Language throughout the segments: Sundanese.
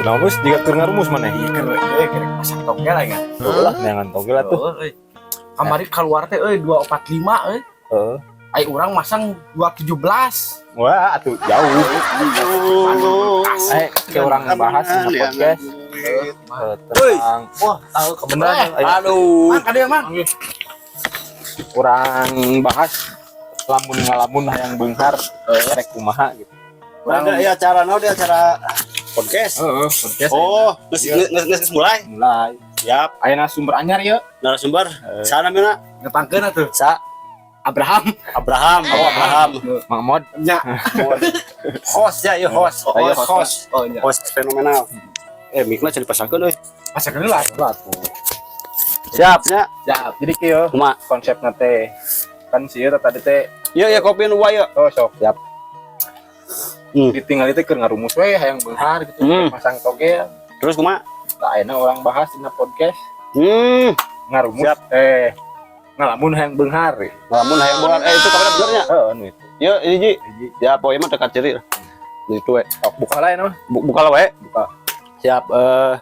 Kunaon, Us, jiga keur ngarumus maneh? Iya, keur euy, keur pasang togel lah ya. Lah, neangan togel atuh. Heeh, euy. Kamari keluar teh euy 245 euy. Heeh. Ai urang masang 217. Wah, atuh jauh. Eh, ke urang bahas di podcast tentang, wah, tahu kebenaran. Eh, Aduh. Mang, kadieu, Mang. Urang bahas lamun ngalamun hayang beunghar rek kumaha gitu. Ada ya acara naon dia, acara podcast? Heeh, podcast. Oh, geus geus geus mulai. Mulai. Siap. Aya sumber anyar yeuh. Narasumber. Sana mana? Ngepangkeun atuh. Sa Abraham. Abraham, oh Abraham. Mang Mod. Nya. Host ya, ya host. Ayo, Host, host. Oh nya. Host fenomenal. Eh, mikna jadi pasangkeun euy. Pasangkeun lah. Lah tuh. Siap nya. Siap. Jadi kieu Kumaha? Konsepna teh kan sih tadi teh. Ieu ya kopi nu wae. Oh, sok siap. Ditinggal itu keur ngarumus we hayang beunghar gitu, masang togel. Terus kumaha? Tah, ayeuna urang bahas dina podcast ngarumus Siap. Ngalamun hayang beunghar. Lamun hayang beunghar, eh, itu kapan benernya? Heeh, nu itu. Ieu hiji. Hiji. Ya, pokoknya mah dekat ciri. Itu we. Sok buka lah ya mah. Buka lah we. Buka. Siap. Eh,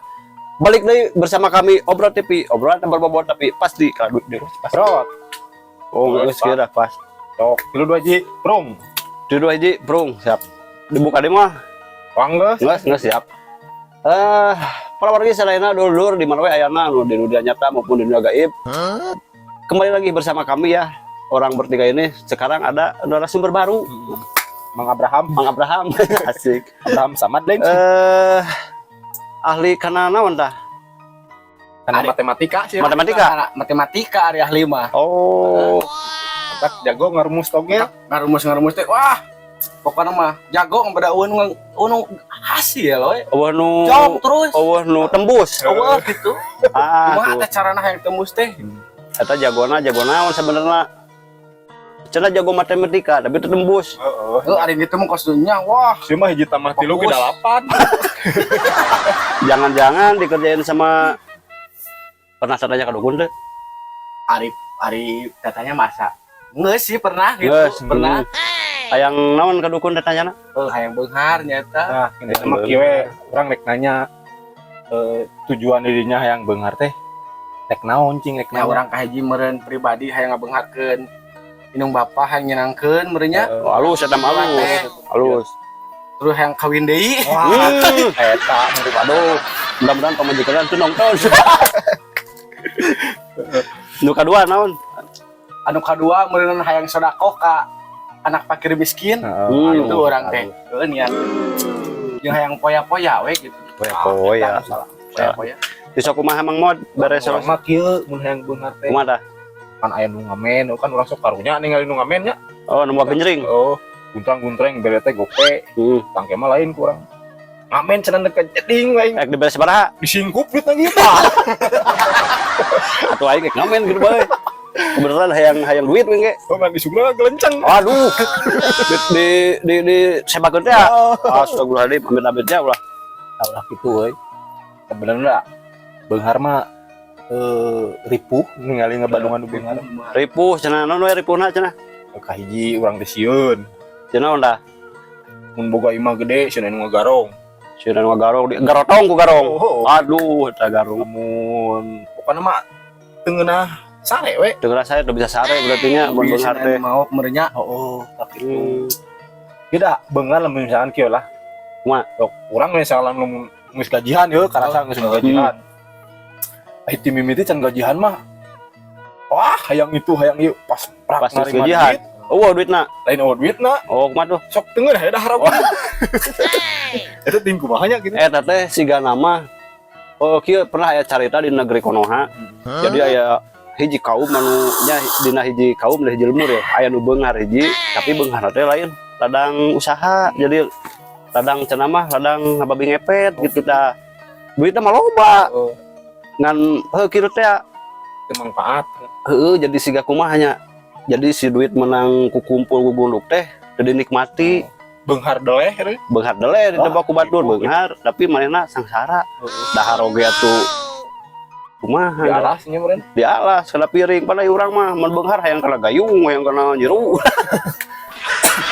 balik deui bersama kami Obrol TV, obrolan berbobot tapi pasti kalau duit pas. Rot. Oh, geus kira pas. Sok, tilu dua hiji, prung. Tilu dua hiji, prung, siap. Dibuka deh mah. Wang geus. Geus, geus siap. Eh, para wargi sadayana, dulur di mana we ayana, nu di dunia nyata maupun di dunia gaib. Kembali lagi bersama kami ya, orang bertiga ini. Sekarang ada narasumber baru, Mang Abraham. Mang Abraham. Asik. Abraham Samad lain. Eh, ahli kana naon tah? Karena matematika sih. Matematika. Matematika ari ahli mah. Oh, Tak jago ngarumus togel. Ngarumus-ngarumus teh wah. Pokoknya mah jago pada eueun eueun hasil we. Euweuh nu Jawab terus. Euweuh nu tembus. Euweuh gitu. Ah, Kumaha tuh. teh carana hayang tembus teh? Eta jagona jago naon sebenarnya? Cenah jago matematika tapi itu tembus. Heeh. Heuh, ari gitu mah kos dunya wah. Si mah hiji tambah tilu ge Fokus. dalapan. Jangan-jangan dikerjain sama, pernah tanya ke dukun teh? Ari ari katanya masa. Nggak sih pernah gitu. Geus, Pernah. Hayang naon ke dukun teh tanyana? Oh, hayang beunghar nyata. Nah, ini mah kieu we, urang rek nanya tujuan dirinya hayang beunghar teh rek naon, cing, rek Ya, naon? urang kahiji meureun pribadi hayang ngabeungharkeun indung bapa, hayang nyenangkeun meureun nya. Oh, halus eta mah, halus. Halus. Terus hayang kawin deui. Wah, eta menurut Aduh, mudah-mudahan pamajikan tuh nonton. Nu kadua naon? Anu kadua meureun hayang sodakoh ka anak fakir miskin. Heeh. Itu urang teh. Heuh, niat. Jeung hayang poya-poya we gitu. Poya-poya. Poya-poya. Bisa kumaha, Mang Mod beres? Urang mah kieu mun hayang beunghar teh. Kumaha tah? Kan aya nu ngamen, kan urang sok karunya ningali nu ngamen nya. Oh, nu genjring. Oh, guntrang-guntreng bere teh gope, tangke mah lain kurang. Ngamen cenah deket jeding lain. Ek dibere sabaraha? Disingkup duitna gitu. Atuh aing rek ngamen gitu bae. Kebetulan hayang hayang duit we ge. Oh, mandi sungna gelenceng. Aduh. Di sebakeun teh. Astagfirullahaladzim, amit-amit ya ulah. Ulah gitu euy. Sebenarnya beunghar mah ripuh ningali ngebandungan nu beunghar. Ripuh cenah, naon we ripuhna cenah? Kahiji, urang teh sieun. Cenah naon dah? Mun boga imah gede sieun anu ngagarong. Sieun ngagarong, di garotong ku garong. Oh. Aduh, eta garong. Mun pokokna mah teu ngeunah sare we. Teu ngerasa teu bisa sare berarti nya mun beunghar teh. Mau meureun nya. Oh, tapi tidak beunghar lamun misalkan kieu lah. Kumaha? Sok urang misalkan lamun geus gajian yeuh, karasa geus gajian. Ai ti mimiti can gajian mah wah, hayang itu hayang ieu, pas prak Pas geus narima gajian. duit, Oh, duitna. Lain oh duitna. Oh, kumaha tuh? Sok teu ngeunah dahar. Eta ting kumaha nya gitu. Eta teh siga nama. Oh, kieu pernah aya carita di negeri Konoha. Jadi aya hiji kaum anu nya dina hiji kaum dina hiji lemur ya. Aya nu beunghar hiji, tapi beunghar teh lain ladang usaha. Jadi ladang cenah mah ladang ngababi ngepet gitu tah. Duitna mah loba. Oh, Ngan heuh kieu teh teu manfaat. Heueuh, jadi siga kumaha nya. Jadi si duit menang kukumpul guguluk teh teu dinikmati. Beunghar deleh euy. Beunghar deleh ditebak ku batur. Gitu. Beunghar tapi manehna sangsara. Dahar oge atuh kumaha? Di alas nya meureun. Di alas kana piring pada urang mah mun beunghar hayang kana gayung, hayang kana nyiru.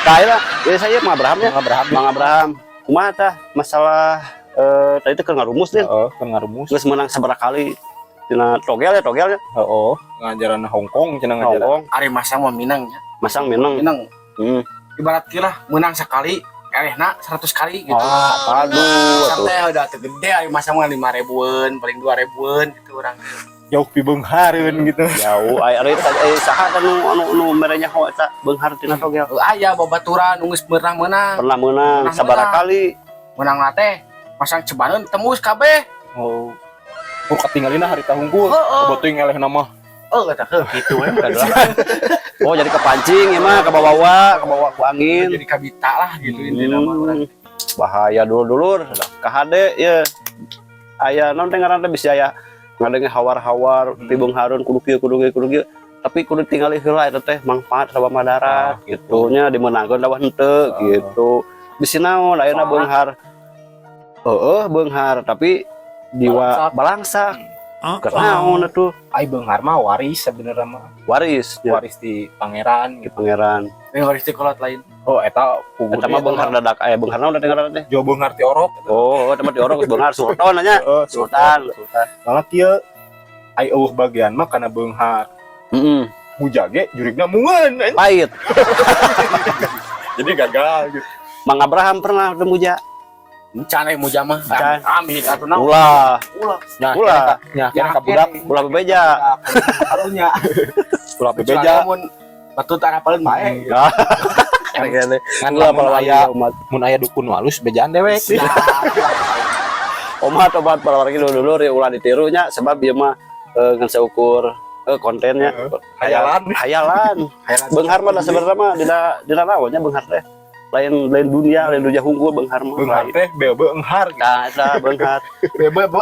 Tah, eta ya saya Mang Abraham ya. Mang Abraham. Mang Abraham, kumaha tah masalah Tadi teh keur ngarumus deh. Heeh, keur ngarumus. Geus menang sabaraha kali tina togel ya, togel ya. Heeh, ngajaran Hongkong cenah ngajaran. Hongkong. Ari masang mah minang nya. Masang minang. Minang. Ibarat kira menang sekali, elehna 100 kali gitu. Ah, aduh, atuh. Sampai udah gede ari masang mah 5 ribuan, paling 2 ribuan gitu orang. Jauh pibeunghareun gitu. Jauh ai ari saha teh nu anu nu mere nyaho eta beunghar tina togel? Aya babaturan nu geus pernah menang. Pernah menang Pernah sabaraha menang. kali? Menang teh masang cebaneun tembus kabeh. Oh. Oh, katinggalina harita hungkul. Heeh. Beuting elehna mah. Oh, kata heuh gitu we. Oh, jadi kepancing ya mah, kebawa kebawa ku angin. Jadi kabita lah gitu intinya mah urang. Bahaya dulur-dulur kahade ya, aya naon teh ngaranna teh, bisa aya ngadenge hawar-hawar pibeunghareun kudu kieu, kudu kieu, kudu kieu, tapi kudu tingali heula eta teh manfaat sarua madarat Ah, gitu nya, dimeunangkeun dawa henteu gitu. Bisi naon ayeuna beunghar, heeh, beunghar tapi jiwa balangsak. Keur naon atuh? Ai beunghar mah waris sebenarnya mah. Waris nya. Waris di pangeran di gitu. Pangeran. Ini waris di kolot lain. Oh, eta puguh. Eta mah beunghar dadak aya beunghar naon teh ngaranna teh? Jawa beunghar ti orok. Oh, eta mah di orok geus beunghar sultan nya. Heeh. Sultan, sultan. Malah kieu, ai eueuh bagian mah kana beunghar. Muja ge jurigna mungeun. Pahit. Jadi gagal gitu. Mang Abraham pernah teu muja? Can eh muja mah. Can. Amin atuh naon. Ulah. Ulah. Nya, Ulah. nya kene ka budak. Ulah bebeja. Karunya. Ulah bebeja. Mun batut arapaleun bae. Ngan Ulah lamun para aya umat. Mun aya dukun nu alus bejaan dewek. Omat omat para wargi dulur ya, ulah ditirunya sebab ieu mah ngan seukur kontennya. Hayalan. Hayalan. Beunghar mah da sebenarnya mah dina naonnya beunghar teh. Lain lain dunia, lain dunia hungkul beunghar mah. Beunghar teh beunghar gitu. Nah, eta beunghar. Bebe be.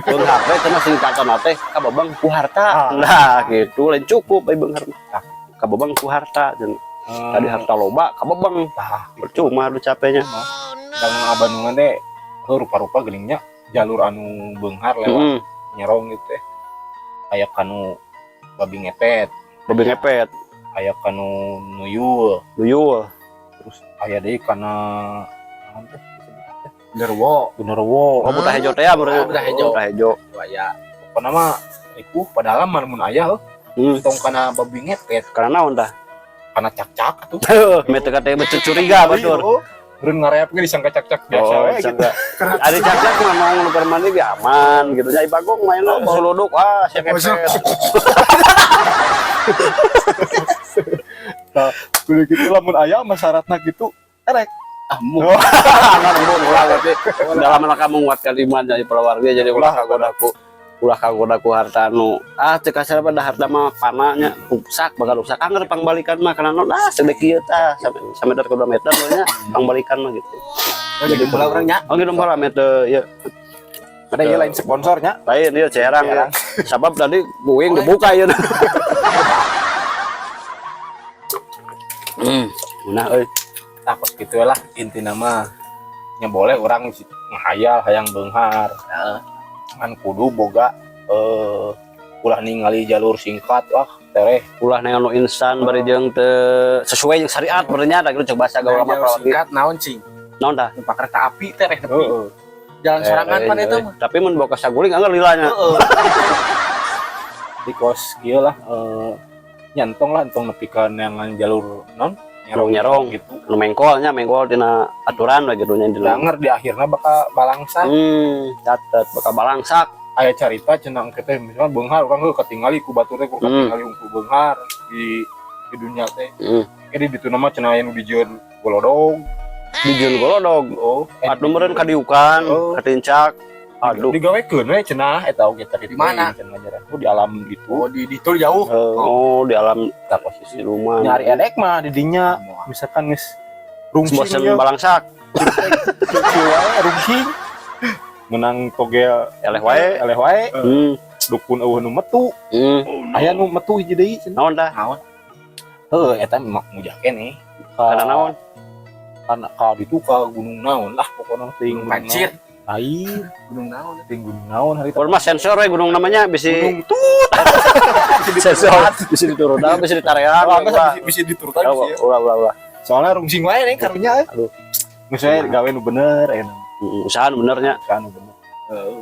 Beunghar teh cenah singkatan teh kababang ku harta. Ah. Nah, gitu lain cukup ai beunghar mah. Kababang ku harta cenah. Tadi harta loba kababang. Tah, gitu. Percuma lu capeknya. Dan Bandungan teh heuh rupa-rupa geulingnya jalur anu beunghar lewat nyerong gitu teh. Aya kanu babi ngepet, Babi ngepet, aya kanu nuyul, duyul, terus aya deui kana naon teh disebutna teh? Genderuwo. Genderuwo. Oh, buta hejo teh ya, Oh, buta hejo. Buta hejo. Aya. Pokona mah iku padalaman mun aya heuh. Tong kana babi ngepet, Karena naon tah? Kana cak-cak atuh. Mete kata curiga batur. Eureun ngareap ge disangka cak-cak biasa Oh, we gitu. disangka. Ada cak-cak mah mau ngelukar mandi ge aman gitu. Nya bagong mainna suluduk, ah sia ngepet. Nah, kudu kitu lamun aya mah syaratna gitu erek. Ah, mu. Nah, embun ulah berarti dalam rangka menguatkan iman jadi para warga, jadi ulah kagodaku, ulah kagodaku harta nu ah cek kasar pada harta mah pananya rusak, bakal rusak angger pangbalikan mah kana naon ah segede kieu tah sampai sameter ke 2 meter nya pangbalikan mah gitu. Jadi bola urang nya. Oh gitu pola meter ya. Ada ya lain sponsornya. Lain dia cerang ya. Sabab tadi kuing dibuka ya. Nah euy. Tah kos kitu lah intina mah. Nya boleh urang ngahayal hayang beunghar. Heeh. Ngan kudu boga ulah ningali jalur singkat, wah tereh. Ulah neangan nu instan bari jeung teu sesuai jeung syariat berenya da gitu coba bahasa gaul mah Jalur prawati. singkat naon cing? Naon tah? Numpak kereta api teh reh nepi. Heeh. Jalan sorangan pan eta mah. Tapi mun bawa ka saguling anggar lilanya. Heeh. Di kos kieu lah nyantong lah entong nepi ka neangan jalur non Nyerong-nyerong. Gitu. Nu mengkolnya mengkol tina aturan we gitu nya dina. Danger di akhirna bakal balangsa. Catet bakal balangsak. Aya carita cenah engke teh misalnya beunghar urang heuh katingali ku batur teh ku katingali ku beunghar di dunia teh. Jadi di ditu mah cenah aya nu dijieun golodog. Dijieun golodog. Oh, Atuh meureun kadiukan, Oh. katincak. Aduh. Digawekeun we cenah eta oge tadi Di mana? Cenah ngajaran. Oh, di alam gitu. Oh, di ditu jauh. Oh, di alam Tah posisi di rumah. nyari elek mah di dinya misalkan geus rungsing Bosen ieu, balangsak. kieu wae rungsing. Menang togel Eleh wae. Eleh wae. Dukun eueuh nu metu. Aya nu metu hiji deui cenah. Naon tah? Naon? Heuh eta mah mujah keneh. Kana naon? Kana ka ditu ka gunung naon lah pokona teuing gunung Pancir. naon. Lain. Gunung naon? Teuing gunung naon hari Pun mah sensor we gunung namanya bisi gunung tut. sensor bisi diturutan bisi ditarean. Oh, enggak, bisa diturutan Ulah bisa. ulah ulah ulah. Soalnya rungsing wae nih karunya. Aduh. Misalnya gawe nu bener enak. Usaha nu benernya. Usaha nu bener.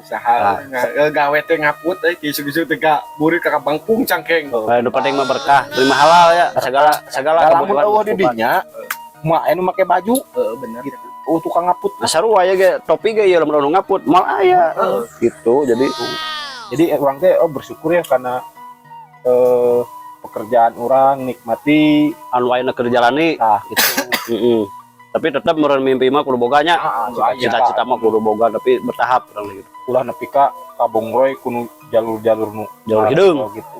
Usaha gawe teh ngaput euy, isuk-isuk teh ka burit ka bangkung cangkeng. Nu penting mah berkah, terima halal ya, segala segala Nah, lamun kebutuhan euweuh di kecukupan. dinya mah anu make baju Heeh, bener. gitu. Oh, tukang ngaput. Nah, sarua ya ge topi ge ieu lamun anu ngaput moal aya. Gitu. Jadi Jadi urang teh, oh, bersyukur ya karena pekerjaan urang nikmati. Anu ayeuna keur dijalani. Nah, gitu. Heeh. Tapi tetap meureun mimpi mah kudu boga nya. Ah, Cita-cita mah kudu boga, tapi bertahap urang gitu. Ulah nepi ka kabongroy kudu jalur-jalur nu Jalur hideung. Gitu.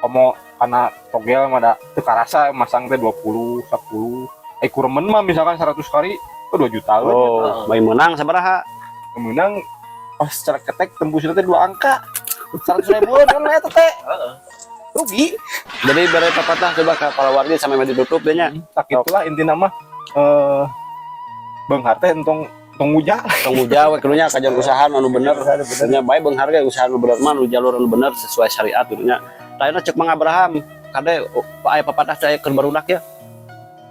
Komo karena togel mah da teu karasa masang teh 20, 10. Eh, kuremen mah misalkan 100 kali, oh, 2 juta we. Oh, main menang sabaraha? Menang pas secara ketek tembusnya teh dua angka. 100 ribuan kan eta teh. Rugi. Jadi bere pepatah coba ke para warga sampai mati ditutup deh nya. Tak itulah intina mah, beunghar teh entong entong nguja. Tong muja we kudunya kajian usaha anu bener. Nya bae beunghar ge usaha anu bener mah nu jalur anu bener sesuai syariat gitu nya. Tayana cek Mang Abraham, kade, oh, aya pepatah teh keur barudak ya.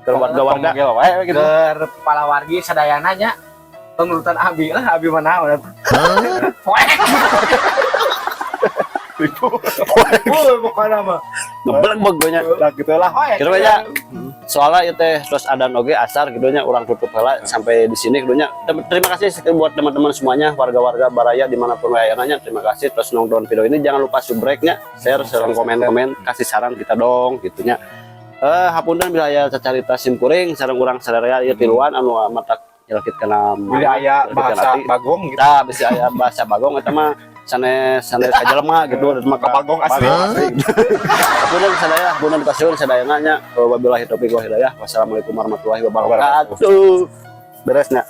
Keur warga-warga. Tong ngegel wae gitu. Keur kepala wargi sadayana nya, penurutan abi lah, abi mana poek. Oh, pokoknya mah. Ngeblek gue nya. Lah, gitu lah. Poek. Kira nya soalnya itu teh terus ada oge asar gitu nya, urang tutup heula sampai di sini gitu nya. Terima kasih sekali buat teman-teman semuanya, warga-warga baraya dimanapun nya, terima kasih terus nonton video ini. Jangan lupa subrek-nya, share, serang komen-komen, kasih saran kita dong gitu nya. Hapunten bila aya cacarita sim kuring sareng urang sadaya ieu tiluan anu mata nyelekit kana Bila aya bahasa bagong gitu. Tah, bisa aya bahasa bagong, eta mah sanes sanes ka jelema gitu, eta mah ka Bagong asli. Hapunten sadaya, hapunten kasuhun sadayana nya. Wabillahi taufiq wal hidayah. Wassalamualaikum warahmatullahi wabarakatuh. Beresnya.